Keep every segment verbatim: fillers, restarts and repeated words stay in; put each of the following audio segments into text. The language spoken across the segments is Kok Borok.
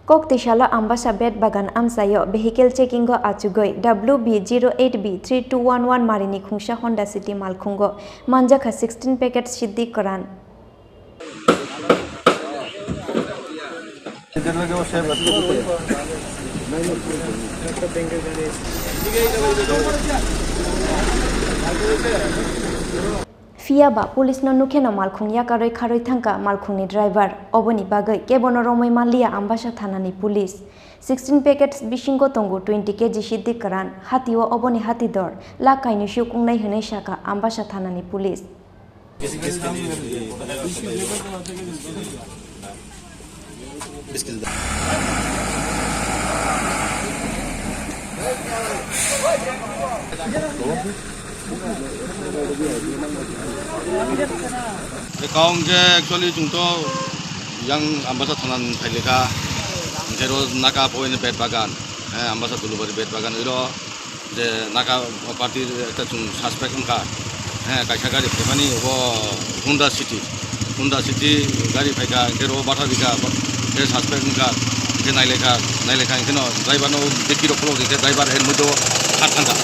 Koktisalo Ambasa Bet Bagan amchaio vehicle checking-o achugwi W B zero eight B three two one one marini khungsa Honda City malkhungo manjakha sixteen packet siddi kwran. Phiya ba police no nukheno malkhung yakarwi kharwi thangkha malkhungni driver. Oboni bagwi kebono romwi manliya Ambasa thanani police. Sixteen packets bisingo tongo twenty K G siddi kwran. Hatio oboni hati dor lakh kainwi sio kungnai hwnwi sakha Ambasa thanani police. Kaung ke actually chwng to yang Ambasa thana ni phailekha, hingke ro naka poine bet bagan, eh, Ambasa Dulubari bet bagan iro. Je naka party ekta chwng suspect wngkha, he, kaisa gari phaimani obo Honda City, Honda City gari phaikha, hingke ro batha rikha, je suspect wngkha, hingke nailekha, nailekha hingke no driver no deki rok khulok rikhe driver he muido khar thangkha,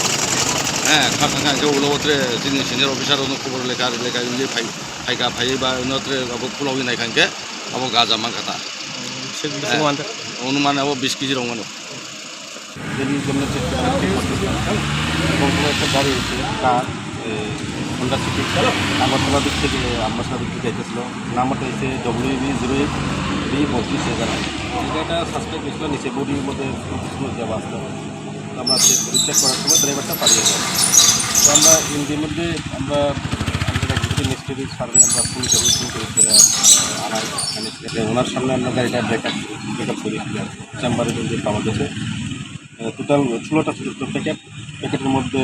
he, khar thangkha hingke ulo tre chini senior officer rok no khobor lekha, lekha wngwi phai, phaikha, phaiwi ba uno tre obo khulogwi naikha hingke obo gaja mankha ta. Onuman obo bish kg rok mano. Delhi জন্য চেক করে চেক করতেছিলাম। এবং কোনো একটা গাড়ি এসে কার, এ, Honda City Agartala দিক থেকে আমবাসা দিক থেকে যাইতেছিল। নাম্বারটা হচ্ছে W B zero eight B বত্রিশ এগারো। এটা একটা সাসপেক্ট ছিল, নিচে বডির মধ্যে কিছু দেওয়া আসতে হবে। তো আমরা চেক করি, চেক করার সময় ড্রাইভারটা পালিয়ে যায়। তো আমরা ইন্ডির মধ্যে আমরা আমাদের একজনকে নিশ্চয়ই সার্ভে আমরা ফোন করি, ফোন করি সেটা আনার, মানে, ওনার সামনে আমরা গাড়িটা ব্রেক আপ, ব্রেক আপ করি। চেম্বারে যদি পাওয়া গেছে, আহ, টোটাল ষোলোটা ছোটো ছোটো প্যাকেট, প্যাকেটের মধ্যে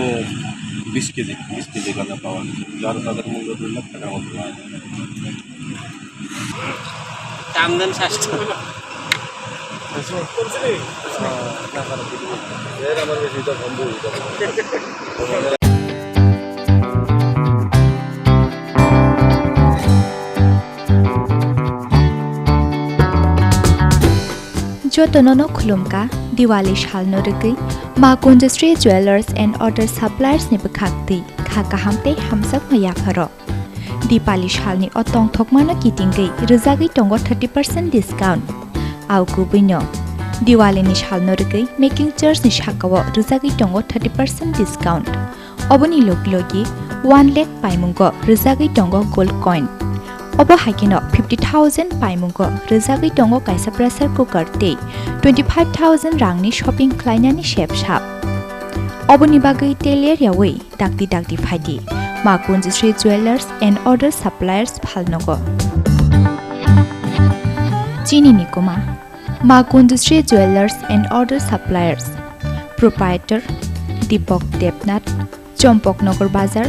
বিশ কেজি, বিশ কেজি গাঁজা পাওয়া গেছে, যার বাজার মূল্য দুই লাখ টাকার মতো। দাম দেন স্বাস্থ্য। Jotono no khulumkha, Diwali salno rwgwi Ma Kunjasri Jewellers and Other Suppliers ni bwkhak twi kha kaham tei hamjakma yapharo. Diwali salni o tongthokmano kitingwi rwjagwi tongo thirty percent discount. Au kubuino Diwali ni salno rwgwi making charge ni sakao rwjagwi tongo thirty percent discount. Oboni logi logi one lakh paimungo rwjagwi tongo gold coin. Obo hai kheno fifty thousand paimungo rwjagwi tongo kaisa pressure cooker tei twenty five thousand rangni shopping khlainani sep sap. Oboni bagwi teler yaui dakti dakti phaidi Ma Kunjasri Jewellers and Other Suppliers phalnogo. Chini ni kwma Ma Kunjasri Jewellers and Other Suppliers, Proprietor Deepak Debnath, Chompoknagar Bazar,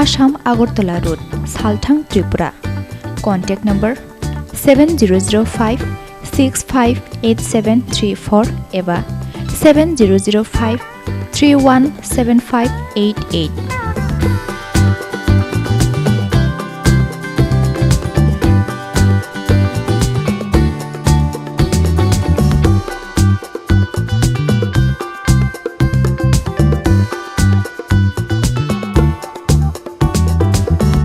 Assam, Agartala Road, Salthang, Tripura. Contact number seven zero zero five six five eight seven three four eba seven zero zero five three one seven five eight eight.